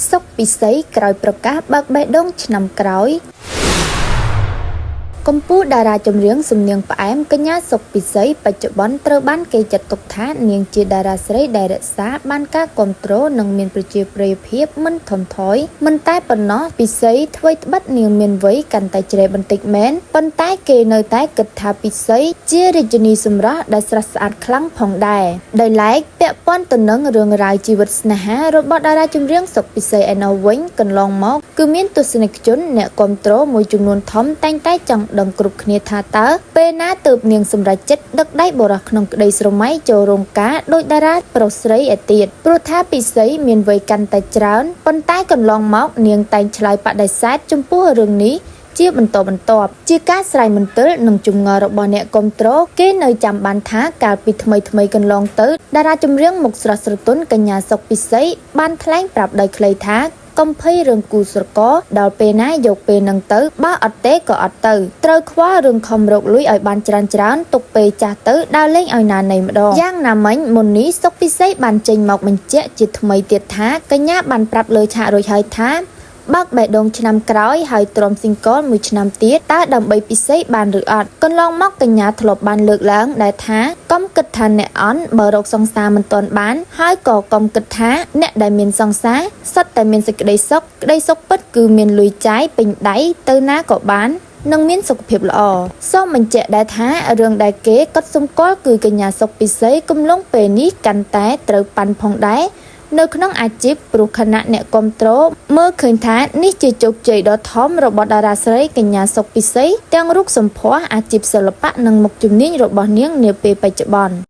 សុកពិសីក្រោយប្រកាសបើកបេះដូងឆ្នាំក្រោយ កំពូលតារាចម្រៀងសំនៀងផ្អែមកញ្ញាសុខពិសីបច្ចុប្បន្នត្រូវបានគេចាត់ទុកថានាងជាតារាស្រីដែលរក្សាបានការគាំទ្រនិងមានប្រជាប្រិយភាពមិនថមថយមិនតែប៉ុណ្ណោះពិសីថ្វីត្បិតនាងមានវ័យកាន់តែជ្រេបន្តិចមែនប៉ុន្តែគេនៅតែគិតថាពិសីជារាជិនីសម្រស់ដែលស្រស់ស្អាតខ្លាំងផងដែរដោយឡែកពាក់ព័ន្ធទៅនឹងរឿងរ៉ាវជីវិតស្នេហារបស់តារាចម្រៀងសុខពិសីឯណោះវិញកន្លងមកគឺមានទស្សនិកជនអ្នកគាំទ្រមួយចំនួនធំតែងតែចង់ដឹងគ្រប់គ្នាថាតើពេលណាទើបនាងសម្រេចចិត្តដឹកដៃបុរសក្នុងក្តីស្រមៃចូលរោងការដោយតារាប្រុសស្រីឯទៀតព្រោះថាពិសីមានវ័យកាន់តែច្រើនប៉ុន្តែកន្លងមកនាងតែងឆ្លើយបដិសេធចំពោះរឿងនេះជាបន្តបន្ទាប់ជាការស្រ័យមន្ទិលនិងជំងឺរបស់អ្នកគាំទ្រគេនៅចាំបានថាកាលពីថ្មីថ្មីកន្លងទៅតារាចម្រៀងមុខស្រស់ស្រទន់កញ្ញាសុកពិសីបានថ្លែងប្រាប់ដោយខ្លីថាកុំភ័យរឿងគូស្រករដល់ពេលណាយកពេលនឹងទៅបើអត់ទេក៏អត់ទៅត្រូវខ្វល់រឿងខំរកលុយឲ្យបានច្រើនច្រើនទុកពេលចាស់ទៅដើរលេងឲ្យណាណីម្ដងយ៉ាងណាមិញមុននេះសុកពិសីបានចេញមកបញ្ជាក់ជាថ្មីទៀតថាកញ្ញាបានប្រាប់លើឆាករួចហើយថាបើកបេះដូងឆ្នាំក្រោយហើយទ្រាំស៊ីងកលមួយឆ្នាំទៀតតើដើម្បីពិសេសបានឬអត់កន្លងមកកញ្ញាធ្លាប់បានលើកឡើងដែលថាកុំគិតថាអ្នកអន់បើរកសង្សារមិនទាន់បានហើយក៏កុំគិតថាអ្នកដែលមានសង្សារសុទ្ធតែមានសេចក្តីសុខក្តីសុខពិតគឺមានលុយចាយពេញដៃទៅណាក៏បាននិងមានសុខភាពល្អសូមបញ្ជាក់ដែរថារឿងដែលគេកត់សម្គាល់គឺកញ្ញាសុកពិសីកំឡុងពេលនេះកាន់តែត្រូវប៉ាន់ផងដែរនៅក្នុងអាជីពព្រោះខណៈអ្នកគ្រប់គ្រងមើលឃើញថានេះជាជោគជ័យដ៏ធំរបស់តារាស្រីកញ្ញាសុកពិសីទាំងរូបសម្ផស្សអាជីពសិល្បៈនិងមុខជំនាញរបស់នាងនាពេលបច្ចុប្បន្ន។